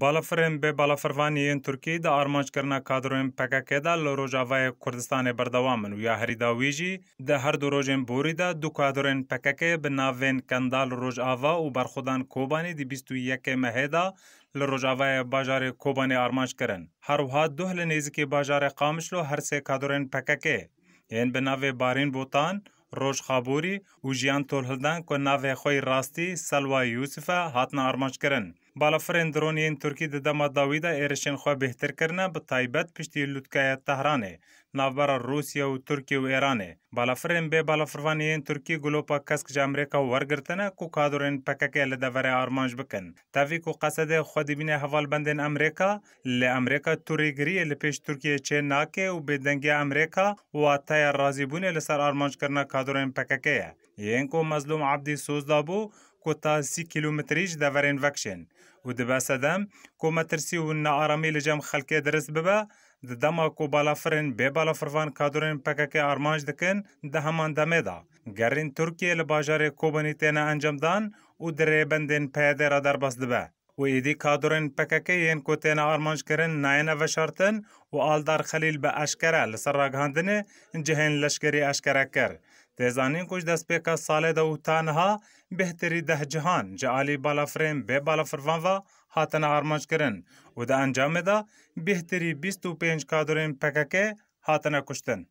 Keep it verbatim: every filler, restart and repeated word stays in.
Balafirên bê balafirvan yên Tirkî di armanckirina kadroyên P K K de li Rojavayê Kurdistanê berdewam in û ya herî dawî jî di her du rojên borî de du kadroyên P K K bi navên Kendal Rojava û Berxwedan Kobanî di bîst û yekê mehê de li rojavayê bajarê Kobanê armanc kirin. Her wiha duh li nêzîkê bajarê Qamişlo her sê kadroyên P K K yên bi navê Barîn Botan, Roj Xaborî û Jiyan Tolhildan ku navê xwe yî rastî Selwa Yûsif e, hatine armanckirin. Balafirên dronê yên Tirkî di dema dawî de êrişên xwe bêhtir kirine, bi taybet piştî lûtkeya Tehranê, navbera Rûsya û Tirkiye û Êranê. Balafirên bê balafirvanê yên Tirkî gulopa kesk ji Amerîka wergirtine ku kadroyên P K K li deverê armanc bikin. Tevî ku Qesedê xwe dibîne hevalbendên Amerîka, lê Amerîka tûrê giriyê li pêş Tirkiyê çê nake û bêdengiya Amerîka wateya razîbûnê li ser armanckirina kadroyên P K K ye. Yên ku Mezlûm Ebdî soz dabû ku ta sî kîlometrî ji deverên vekişên û dibe sedem ku metirsî û nearamî li cem xelkê dirist bibe, di dema ku balafirên bê balafirvan kadroyên P K K armanc dikin, di heman demê de gerên Tirkiyê li bajarê Kobanî têne encamdan û di rêbendên P Y D re derbas dibe. Û êdî kadroyên P K K yên ku têne armanckirin nayêne veşartin û Aldar Xelîl bi eşkere li ser ragihandinê cihên leşkerî eşkere kir. Tê zanîn ku ji destpêka salê de û ta niha bêhtirî deh cihan ji alî balafirên bê balafirvan ve hatine armanckirin û di encamê de bêhtirî bîst û pênc kadroyên P K K hatine kuştin.